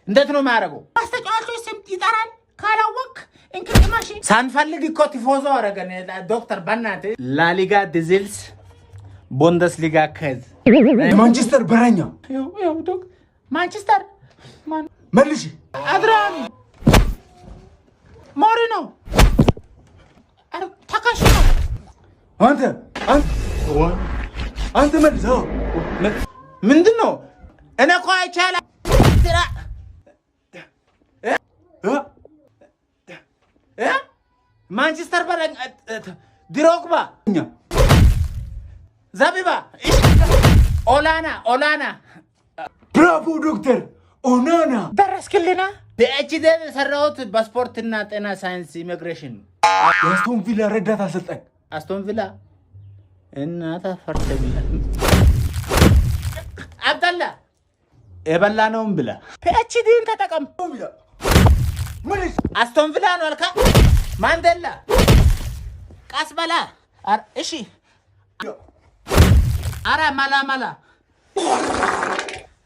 እንዴት ነው የሚያደርገው? ማስተጫዋቾች ስም ይጠራል። ካላወቅ እንቅልማሽ ሳንፈልግ እኮ ቲፎዞ አደረገን። ዶክተር በእናትህ ላሊጋ ዲዝልስ ቡንደስሊጋ ከዝ ማንቸስተር በረኛ። ማንቸስተር። መልሽ። አድሪያኑ ሞሪኖ ተካሽ ነው። አንተ አንተ መልስ። ምንድን ነው? እኔ እኮ አይቻልም። ማንቸስተር በረኛ ድሮግባ፣ ዘቢባ፣ ኦላና ኦላና። ብራቮ ዶክተር ኦናና። ደረስክልና። PhD የሰራሁት በስፖርትና ጤና ሳይንስ ኢሚግሬሽን። የአስቶን ቪላ ረዳት አሰልጣኝ። አስቶን ቪላ እናታ ፈርተብላ አብደላ የበላነውን ብላ። PhD ን ተጠቀም። አስቶን ቪላ ነው አልካ። ማንዴላ ቀስ በላ። እሺ አረ መላ መላ።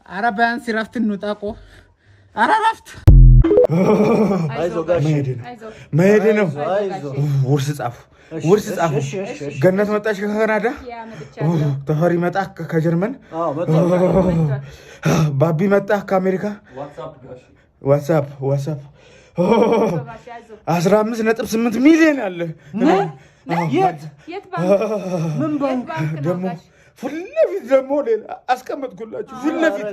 አረ ቢያንስ ረፍት እንውጣ እኮ። አረ ረፍት። መሄድ ነው። ውርስ ጻፉ፣ ውርስ ጻፉ። ገነት መጣች ከካናዳ፣ ተፈሪ መጣ ከጀርመን፣ ባቢ መጣ ከአሜሪካ። What's up, what's up? 15.8 ሚሊዮን አለ ደግሞ ፊት ለፊት ደግሞ ሌላ አስቀመጥኩላችሁ። ፊት ለፊት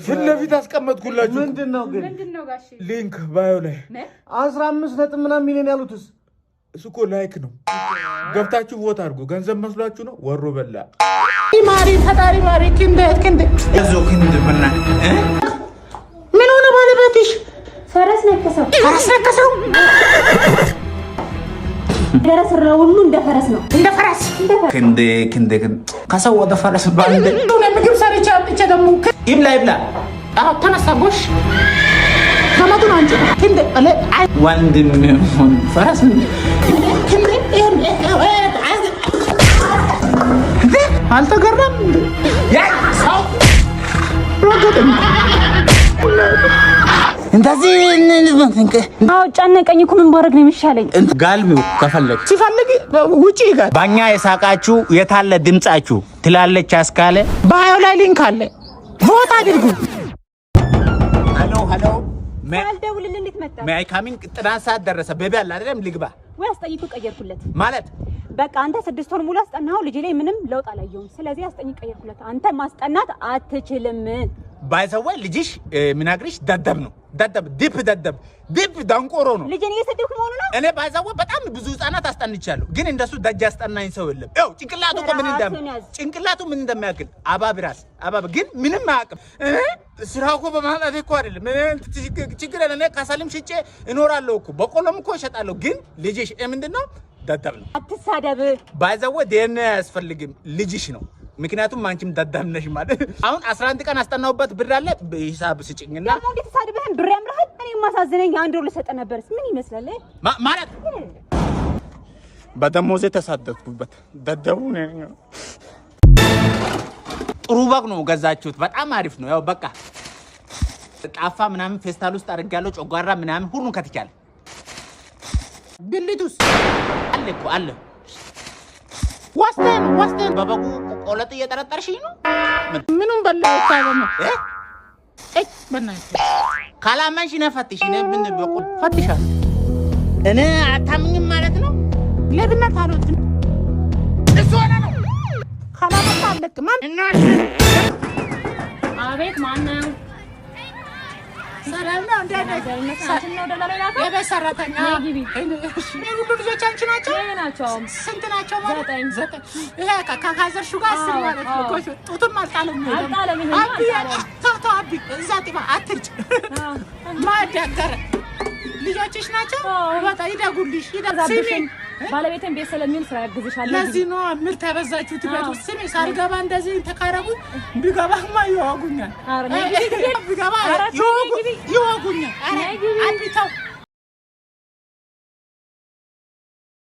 ፊት ለፊት አስቀመጥኩላችሁ። ምንድን ነው ግን? Link bio ላይ። 15 ነጥብ ምናምን ሚሊዮን ያሉትስ? እሱ እኮ like ነው። ገብታችሁ vote አድርጉ። ገንዘብ መስሏችሁ ነው? ወሮ በላ። ማሪ ፈጣሪ ማሪ ክንደ ክንደ እዞ ክንደ በና ምን ሆነ ባለቤትሽ? ፈረስ ነከሰው። ፈረስ ነከሰው። ደረስ ሁሉ እንደ ፈረስ ነው። እንደ ፈረስ ክንዴ ክንዴ ከሰው ወደ ፈረስ ባንዴ። ምግብ ሰርቼ አምጥቼ ደግሞ ይብላ ይብላ። አዎ ተነሳ ጎሽ ገመዱን አንቺ ክንዴ ወንድም ፈረስ ክንዴ አልተገራም እንዴ? ያ ሰው ረገጠኝ። እንደዚህ። አዎ ጨነቀኝ እኮ፣ ምን ባደርግ ነው የሚሻለኝ? ጋልቢው ከፈለግ ሲፈልግ ውጪ ይጋል። ባኛ የሳቃችሁ የታለ ድምጻችሁ ትላለች አስካለ። Bio ላይ link አለ፣ vote አድርጉ። Hello, hello. ሳልደውልልህ እንዴት መጣ? May I come in? ጥናት ሰዓት ደረሰ። Baby አለ አይደለም? ልግባ። ወይ አስጠኝ እኮ ቀየርኩለት። ማለት? በቃ አንተ 6 ወር ሙሉ አስጠናኸው፣ ልጄ ላይ ምንም ለውጥ አላየሁም። ስለዚህ አስጠኝ ቀየርኩለት። አንተ ማስጠናት አትችልም። By the way ልጅሽ ምናግሪሽ ደደብ ነው። ደደብ deep ደደብ deep ደንቆሮ ነው። ልጄን እየሰደብክ መሆኑ ነው። እኔ by the way በጣም ብዙ ህጻናት አስጠንቻለሁ፣ ግን እንደሱ ደጅ አስጠናኝ ሰው የለም። ይኸው ጭንቅላቱ እኮ ምን እንደም ራስህን ያዝ። ጭንቅላቱ ምን እንደሚያክል አባብ ራስ አባብ፣ ግን ምንም አያውቅም። ስራ እኮ በማጣቴ እኮ አይደለም። እኔ ችግር የለም። እኔ ከሰልም ሽጬ እኖራለሁ እኮ፣ በቆሎም እኮ እሸጣለሁ። ግን ልጅሽ ምንድን ነው ደደብ ነው። አትሳደብ። By the way DNA አያስፈልግም፣ ልጅሽ ነው። ምክንያቱም አንቺም ደደብ ነሽ ማለት። አሁን 11 ቀን አስጠናውበት ብር አለ ሂሳብ ስጭኝና ደግሞ እንዴት ተሳድበህን ብር ያምርሃል? እኔ የማሳዝነኝ 1 ወር ልሰጠህ ነበርስ ምን ይመስላል? ማለት በደሞዜ ተሳደብኩበት። ደደቡ ነኝ። ጥሩ በግ ነው ገዛችሁት። በጣም አሪፍ ነው። ያው በቃ ጣፋ ምናምን ፌስታል ውስጥ አድርጋለሁ። ጨጓራ ምናምን ሁሉን ከትቻለሁ። ብልቱስ አለ እኮ አለ። ዋስቴን ዋስቴን በበጉ ቆለጥ እየጠረጠርሽኝ ነው። ምኑን በላው? ታበማ በእናትህ ካላመንሽ እኔ ፈትሽ። እኔ ምን በቁ ፈትሻለሁ። እኔ አታምኝም ማለት ነው። ሌብነት አልወድም። እሱ ሆነ ነው ካላመጣ አለቅም። እና አቤት፣ ማን ነው? ሰላም ነው? እንዴት ነሽ? የቤት ሰራተኛ። ይህ ሁሉ ልጆች አንቺ ናቸው? ናቸው። ስንት ናቸው ማለት? 9። 9። ይሄ ከካዘርሹ ጋር 10 ማለት ነው። አዎ። ጡትም አልጣለም። አልጣለም፣ ይሄማ አቢ አልጣለም። ተው ተው አቢ እዛ ጢባ አትርጭ። ማዳገረ ልጆችሽ ናቸው። አዎ። በጣም ይደጉልሽ። ስሚ ባለቤቴን ቤት ስለሚውል ስራ ያግዝሻል። ለዚህ ነው ምርት ያበዛችሁት ቤት ውስጥ። ስሚ ሳልገባ እንደዚህ ተካረጉኝ፣ ቢገባማ ይወጉኛል። ኧረ ነይ ግቢ፣ ግቢ። ቢገባ ኧረ ተይ፣ ነይ ግቢ። ይወጉኛል። ኧረ ነይ ግቢ። አቢ ተው።